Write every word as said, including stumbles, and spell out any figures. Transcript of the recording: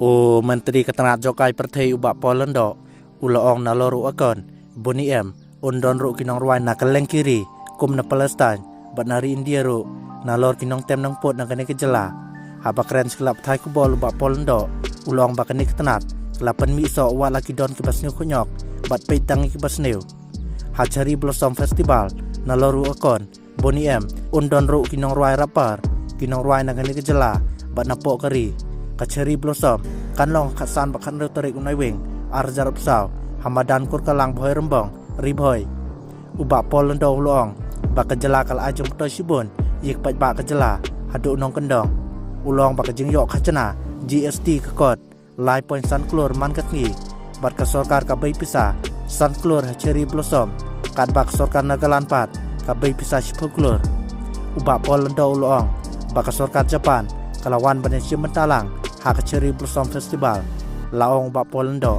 U Myntri ka tnat jong ka pyrthei u Bah Paul Lyngdoh u la ong nalor u Akon Boney M un don ruh ki nongrwai na kylleng ki ri kum na Palestine bad na ri India ruh nalor ki nongtem nongput na kane ka jylla. Haba kren sha ki lad pathai khubor u Bah Paul Lyngdoh u la ong ba kane ka tnat ka la pynmih soh wat la ki don kiba sniew khñiot bad peit tang kiba sniew. Ha Cherry Blossom Festival nalor u Akon Boney M un don ruh ki nongrwai rapper, ki nongrwai na kane ka jylla bad na poh ka ri. Ka Cherry Blossom kan long ha ka khatsan bad khathynriew tarik u Naiwieng arhajar arphew saw ha madan Kurkalang Bhoirymbong, Ri Bhoi. U Bah Paul Lyngdoh u la ong ba ka jylla ka la ai jingmyntoi shibun ïa ki paidbah ka jylla haduh nongkyndong. U la ong ba ka jingïoh khajna G S T ka kot lai point san klur man ka sngi bad ka sorkar ka bei pisa san klur ha Cherry Blossom, katba ka sorkar Nagaland pat ka bei pisa shiphew klur. U Bah Paul Lyngdoh u la ong ba ka sorkar Japan ka la wan ban ïashim bynta lang ha ka Cherry Blossom Festival. La ong u Bah Paul Lyngdoh